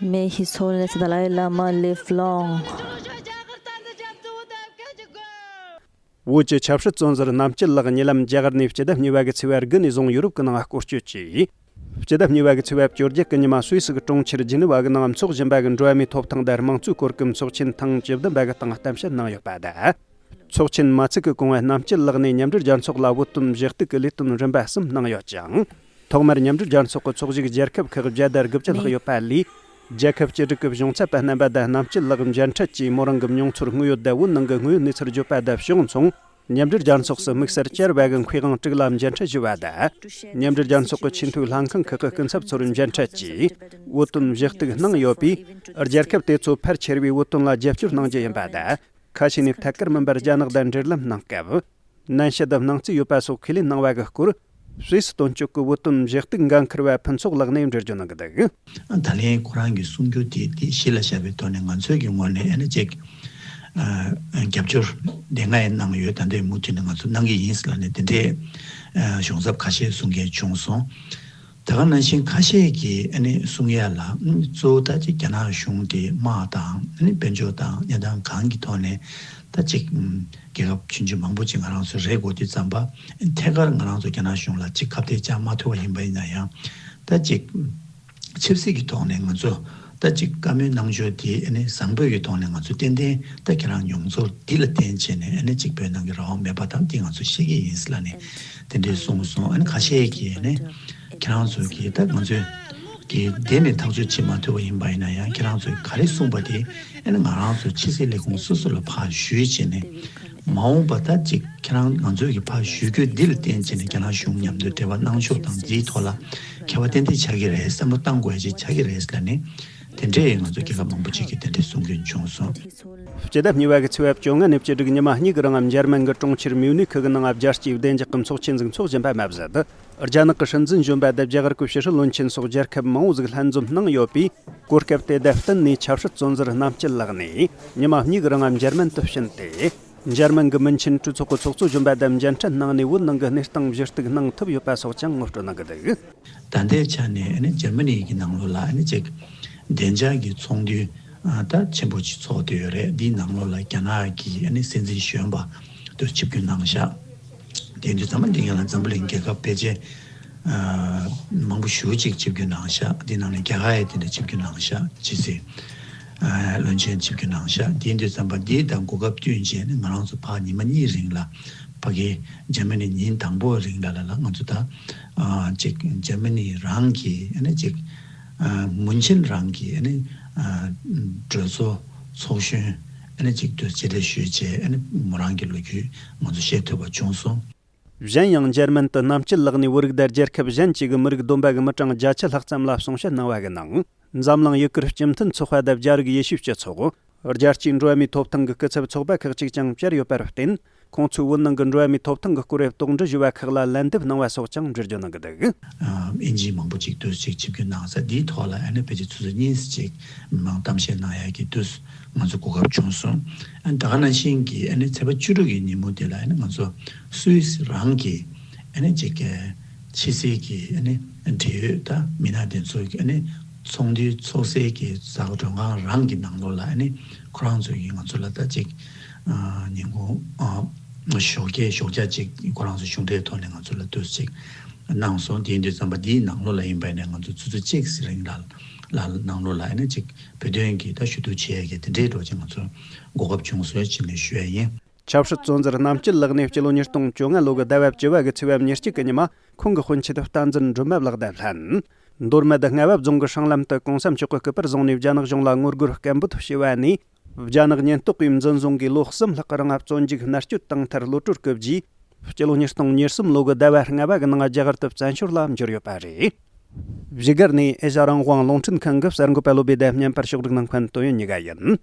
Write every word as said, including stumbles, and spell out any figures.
May his holiness the Dalai Lama live long. བོད་ཀྱི་ཆབ་སྲིད་བཙོན་ཟུར་རྣམ་དཔྱོད་ལགས་ཉེ་ལམ་རྒྱ་གར་ནས་སྤྱི་ཟླ་གཉིས་པ་གི་ཚེས་པ་དགུ་ནས་བཟུང་ཡུ་རོབ་ཀྱི་ནང་སྐོར་སྐྱོད་ཀྱིས། སྤྱི་ཟླ་གཉིས་པ་གི་ཚེས་པ་བཅོ་བརྒྱད་ཀྱི་ཉི་མ་སུད་སི་གི་གྲོང་ཁྱེར་ཇི་ནི་ཝ་གི་ནང་འཚོགས་བཞིན་པ་གི་འགྲོ་བ་མིའི་ཐོབ་ཐང་དང་དམངས་གཙོའི་སྐོར་གྱི་ཚོགས་ཆེན་ཐེངས་བཅུ་བདུན་པ་གི་སྟེང་གཏམ་བཤད་གནང་ཡོད་པ་དང་། ཚོགས་ཆེན་མ་ཚིག་གི་གོང་བུ་རྣམ་དཔྱོད་ལགས་ནས་མཉམ་འབྲེལ་རྒྱལ་ཚོགས་ལ་བོད་དོན་བཞེས་གཏུག་གི་ལས་དོན་རིམ་པ་གསུམ་གནང་ཡོད་ཅིང་། ཐོག་མར་མཉམ་འབྲེལ་རྒྱལ་ཚོགས་ཀྱི་ཚོགས་གཞི་རྒྱལ་ཁབ་ཁག་བརྒྱ་དང་དགུ་བཅུ་ལྷག་ཡོད་པ་ལས། རྒྱལ་ཁབ་བཅུ་དྲུག་གི་གཞུང་ཚབ་པ་རྣམ་པ་དང་རྣམ་དཔྱོད་ལགས་མཇལ་འཕྲད་ཀྱིས་མོ་རང་གི་མྱོང་ཚོར་དངོས་ཡོད་དང་བོད་ནང་གི་དངོས་ཡོད་གནས་ཚུལ་བརྗོད་པ་དང་ཕྱོགས་མཚུངས། མཉམ་འབྲེལ་རྒྱལ་ཚོགས་སུ་དམིགས་བསལ་བཅར་བ་གི་མཁས་དབང་དྲུག་ལ་མཇལ་འཕྲད་ཞུས་པ་དང་། མཉམ་འབྲེལ་རྒྱལ་ཚོགས་ཀྱི་ཆེས་མཐོའི་ལྷན་ཁང་ཁག་གི་སྐུ་ཚབ་ཚོར་མཇལ་འཕྲད་ཀྱིས་བོད་དོན་བཞེས་གཏུག་གནང་ཡོད་པས། རྒྱལ་ཁབ་དེ་ཚོ་ཕལ་ཆེར་བས་བོད་དོན་ལ་རྒྱབ་སྐྱོར་གནང་རྒྱུ་ཡིན་པ་དང་། ཁ་ཤས་ནས་ཐད་ཀར་མིན་པར་རྒྱ་ནག་དང་འབྲེལ་ལམ་གནང་སྐབས། ནན་བཤད་དང་སྣང་རྩིས་ཡོད་པ་སོགས་ཁས་ལེན་གནང་བ་གི་སྐོར། སུད་སི་དོན་གཅོད་ཀྱི་བོད་དོན་བཞེས་གཏུག་འགན་འཁུར་བ་ཕུན་ཚོགས་ལགས་ནས་འགྲེལ་བརྗོད་གནང་གི་འདུག་ད་ལན་ཁོ་རང་གིས་གསུང་རྒྱུ་དེ་དེ་གཞི་ལ་བཞག་པའི་ཐོག་ནས་ང་ཚོའི་གི་ངོས་ནས་ཨ་ནི་ཅིག་ཨ་རྒྱབ་སྐྱོར་དེ་སྔ་ཡང་གནང་ཡོད། ད་ལྟའི་མུ་མཐུད་ནས་ང་ཚོ་གནང་གི་ཡིན་ལབ་ནས་དེ་འདྲའི་ཨ་གཞུང་ཚབ་ཁ་ཤས་གསུང་མཁན་བྱུང་སོང་། ད་ག་ནང་བཞིན་ཁ་ཤས་ཀྱིས་ཨ་ནི་གསུང་ཡ་ལ་གཙོ་བོ་ད་ཅིག་རྒྱ་ནག་གཞུང་དེ་དམག་དང་ཨ་ནི་དཔལ་འབྱོར་དང་གནས་སྟངས་གང་གི་ཐོག་ནས་ད་ཅིག་རྒྱལ་ཁབ་ཆུང་ཆུང་མང་པོ་ཅིག་ང་རང་ཚོ་རེ་དགོས་དུས་ཙམ་པ་ཐད་ཀར་ང་རང་ཚོ་རྒྱ་ནག་གཞུང་ལ་ཅིག་ཁ་གཏད་བཅག་མ་ཐུབ་པ་ཡིན་པ་ཡིན་ན་ཡང་ད་ཅིག་ཆབ་སྲིད་ཀྱི་ཐོག་ནས་ང་ཚོ་ད་ཅིག་བཀའ་མོལ་གནང་ཕྱོགས་དེ་ཨ་ནི་བཟང་པོའི་གི་ཐོག་ནས་ང་ཚོ་ཏན་ཏན་ད་ཁྱེད་རང་མྱོང་ཚོར་འདི་ལ་བརྟེན་བྱས་ནས་ཨ་ནི་ཅིག་བོད་ནང་གི་རང་དབང་མེད་པ་དང་འདི་ང་ཚོ་ཤེས་ཀྱི་ཡིན་ལབ་ནས་དེ་འདྲས་གསུངས་སོང་། ཨ་ནི་ཁ་ཤས་ཀྱིས་ཨ་ནི་ཁྱེད་རང་ཚོ་གིས་ད་ང་ཚོས་གི་དེ་ནས་ཐག་གཅོད་བྱེད་མ་ཐུབ་པ་ཡིན་པ་ཡིན་ན་ཡང་ཁྱེད་རང་ཚོས་ག་རེ་གསུངས་པ་དེ་ཨ་ནི་ང་རང་ཚོ་ཕྱི་སྲིད་ལས་ཁུངས་སོ་སོ་ལ་ཕར་ཞུས་བྱས་ནས་མ་འོངས་པ་ད་ཅིག་ཁྱེད་རང་ང་ཚོས་ཀྱི་ཕར་ཞུ་རྒྱུ་འདི་ལ་བརྟེན་བྱས་ནས་རྒྱ་ནག་གཞུང་མཉམ་དུ་འབྲེལ་བ་གནང་ཕྱོགས་དང་འདིའི་ཐོག་ལ་ཁྱད་པར་ཏན་ཏན་ཆགས་ཀྱི་རེད། བསམ་བློ་བཏང་དགོས་ཡ་ཅིག་ཆགས་ཀྱི་རེད་ལབ་ནས་དེ་འདྲས་ང་ཚོ་རྒྱལ་ཁབ་མང་པོ་ཅིག་གིས་དེ་འདྲས་གསུང་མཁན་བྱུང་སོང་། སྤྱི་ཟླ་གཉིས་པ་གི་ཚེས་པ་བཅོ་ལྔ་ནས་བཅུ་དྲུག་ཉི་མ་གཉིས་ཀྱི་རིང་འཇར་མན་གྱི་གྲོང་ཁྱེར་མིའུ་ནིག་གི་ནང་བསྒྱུར་བཅོས་བདེ་འཇགས་ཀྱི་ཚོགས་ཆེན་ཟིག་འཚོགས་བཞིན་པ་མ་ཟད། རྒྱ་ནག་གི་སྲིད་འཛིན་གཞོན་པ་དང་རྒྱ་གར་གྱི་ཕྱི་སྲིད་བློན་ཆེན་སོགས་རྒྱལ་ཁབ་མང་བོ་ཟིག་ལྷན་འཛོམས་གནང་ཡོད་པས། གོ་སྐབས་དེ་དང་བསྟུན་ནས་ཆབ་སྲིད་བཙོན་ཟུར་རྣམ་དཔྱོད་ལགས་ནས་ཉི་མ་གཉིས་ཀྱི་རིང་འཇར་མན་དུ་ཕྱིན་ཏེ། འཇར་མན་གྱི་མུན་ཆེན་གྲོས་ཚོགས་ཀྱི་ཚོགས་གཙོ་གཞོན་པ་དང་མཇལ་འཕྲད་གནང་ནས་བོད་ནང་གི་གནས་སྟངས་ཞིབ་གཏུག་གནང་ཐུབ་ཡོད་པ་སོགས་ཀྱང་ངོ་སྤྲོད་གནང་གི་འདུག་ད་ལྟའི་ཆ་ནས་ཨ་ནི་འཇར་མ་ནི་གི་ནང་ལོགས་ལ་ཨ་ནི་ཅིག་བདེ་འཇགས་ཀྱི་ཚོགས་འདུ་ཨ་ད་ཆེན་པོ་ཅིག་ཚོགས་བསྡད་ཡོད་རེད། འདིའི་ནང་ལོགས་ལ་རྒྱ་ནག་གི་ཨ་ནི་སྲིད་འཛིན་གཞོན་པ་དུ་ཆིབས་བསྒྱུར་གནང་བཞག་དེ་དུས་ཙམ་པ་འདི་ངེད་ལ་འཛམ་བུ་གླིང་རྒྱལ་ཁབ་ཕལ་ཆེར་ཨ་མང་པོ་ཞེ་ཅིག་ཆིབས་བསྒྱུར་གནང་བཞག་འདི་ནང་ནས་རྒྱ་གར་ཡང་དེ་འདྲ་ཆིབས་བསྒྱུར་གནང་བཞག་ཇི་སྲིད་ཨ་བློན་ཆེན་ཆིབས་བསྒྱུར་གནང་བཞག་དེ་དུས་ཙམ་པ་འདི་དང་གོ་སྐབས་བསྟུན་བྱས་ནས་ང་རང་ཚོ་ཕར་ཉི་མ་གཉིས་རིང་ལ་ཕ་གི་འཇར་མ་ནི་ཉིན་དང་པོ་རིང་ལ་ལ་ལ་ང་ཚོ་ད་ཨ་ཅིག་འཇར་མ་ནི་རང་གི་ཨ་ནི་ཅིག་ཨ་མུན་ཆེན་རང་གི་ཨ་ནི་ཨ་གྲོས་ཚོགས་ཚོགས་གཞོན་ཨ་ནི་ཅིག་ཏུ་མཇལ་འཕྲད་ཞུས་བྱས་ཨ་ནི་མོ་རང་གི་ལོ་རྒྱུས་ང་ཚོ་ཤེས་ཐུབ་པ་བྱུང་སོང་། གཞན་ཡང་འཇར་མན་དུ་རྣམ་དཔྱོད་ལགས་ནས་བོད་རིགས་དང་རྒྱལ་ཁབ་གཞན་གཅིག་གི་མི་རིགས་བསྡོམས་པ་གི་མི་གྲངས་བརྒྱད་ཅུ་ལྷག་ཙམ་ལ་གསུང་བཤད་གནང་བ་གི་ནང་། འཛམ་གླིང་ཡུ་གུར་སྤྱི་མཐུན་ཚོགས་པ་དང་རྒྱ་རིགས་ཡེ་ཤུའི་སྤྱི་ཚོགས། རྒྱལ་སྤྱིའི་འགྲོ་བ་མིའི་ཐོབ་ཐང་གི་སྐུ་ཚབ་ཚོགས་པ་ཁག་ཅིག་ཀྱང་བཅར་ཡོད་པར་བརྟེན། ཁོང་ཚོས་བོད་ནང་གི་འགྲོ་བ་མིའི་ཐོབ་ཐང་གི་སྐོར་དོགས་འདྲི་ཞུ་བ་ཁག་ལ་ལན་འདེབས་གནང་བ་སོགས་ཀྱང་འགྲེལ་བརྗོད་གནང་གི་འདུག་ཨིན་ཇིའི་མང་པོ་ཅིག་དུས་ཅིག་ཆིབས་བསྒྱུར་གནང་ས་འདིའི་ཐོག་ལ་ཨ་ནི་ཕལ་ཆེར་ཆུ་ཚོད་གཉིས་ཅིག་མང་གཏམ་བཤད་གནང་ཡག་གི་དུས་ང་ཚོ་གོ་སྐབས་བྱུང་སོང་། ཨ་ནི་ད་ག་ནང་བཞིན་གྱི་ཨ་ནི་ཚེས་པ་བཅུ་དྲུག་གི་ཉིན་མོ་དེ་ལ་ཨ་ནི་ང་ཚོ་སུད་སི་རང་གི་ཨ་ནི་ཅིག་གི་ཕྱི་སྲིད་ཀྱི་ཨ་ནི་འབྲེལ་ཡོད་ད་མི་སྣ་དེ་ཚོ་གི་ཨ་ནི་ཚོགས་འདུའི་ཚོགས་སའི་གི་གསར་འགོད་མགྲོན་ཁང་རང་གི་ནང་ལོགས་ལ་ཨ་ནི་ཁོ་རང་ཚོ་གིས་ང་ཚོ་ལ་ད་ཅིག་ཨ་ཉིན་གུང་ཨ་ཞོགས་ཀས་ཞོགས་ཇ་ཅིག་ཁོ་རང་ཚོ་གཞུང་འབྲེལ་ཐོག་ནས་ང་ཚོ་ལ་དུས་ཅིག་གནང་སོང་། དེ་ཡིན་དུས་ཙམ་པ་འདིའི་ནང་ལོགས་ལ་ཡིན་པ་ནས་ང་ཚོ་ཆུ་ཚོད་གཅིག་ཙམ་རིང་ལ་ལ་ནང་ལོགས་ལ་ཨ་ནི་ཅིག་བོད་དོན་གྱི་ད་ཞུ་གཏུག་བྱེད་ཡས་ཀྱི་དེ་འདྲའི་འགྲོ་ཅིག་ང་ཚོ་གོ་སྐབས་བྱུང་སོང་ཅིག་ནས་ཞུ་ཡ་ཡིན། ཆབ་སྲིད་བཙོན་ཟུར་རྣམ་དཔྱོད་ལགས་ནས་སྤྱི་ལོ་ཉིས་སྟོང་བཅོ་ལྔ་ལོ་གི་ཟླ་བ་བཅུ་བ་གི་ཚེས་པ་ཉེར་གཅིག་གི་ཉི་མ་ཁོང་གི་སྤུན་མཆེད་བསྟན་འཛིན་སྒྲོལ་མ་ལགས་དང་ལྷན། མདོ་སྨད་རྔ་བ་རྫོང་གི་སྲང་ལམ་དུ་གོང་ས་མཆོག་གི་སྐུ་པར་བཟུང་ནས་རྒྱ་ནག་གཞུང་ལ་ངོ་རྒོལ་སྐད་འབོད་བྱས་པ་ནས། རྒྱ་ནག་ཉེན་རྟོག་པས་འཛིན་བཟུང་གིས་ལོ་གསུམ་ལྷག་གི་རིང་བཙོན་འཇུག་མནར་གཅོད་བཏང་མཐར་གློད་གྲོལ་བཀོད་རྗེས། སྤྱི་ལོ་ཉིས་སྟོང་ཉེར་གསུམ་ལོ་གི་ཟླ་བ་ལྔ་པ་གི་ནང་རྒྱ་གར་དུ་བཙན་བྱོལ་ལ་འབྱོར་ཡོད་པ་རེད། བཞུགས་སྒར་ནས་ཨེ་ཤ་རང་དབང་རླུང་འཕྲིན་ཁང་གི་གསར་འགོད་པ་བློ་བྷེ་དང་བརྙན་པར་ཕྱོགས་སྒྲིག་གནང་མཁན་དོན་ཡོད་གཉིས་ཀ་ཡིན།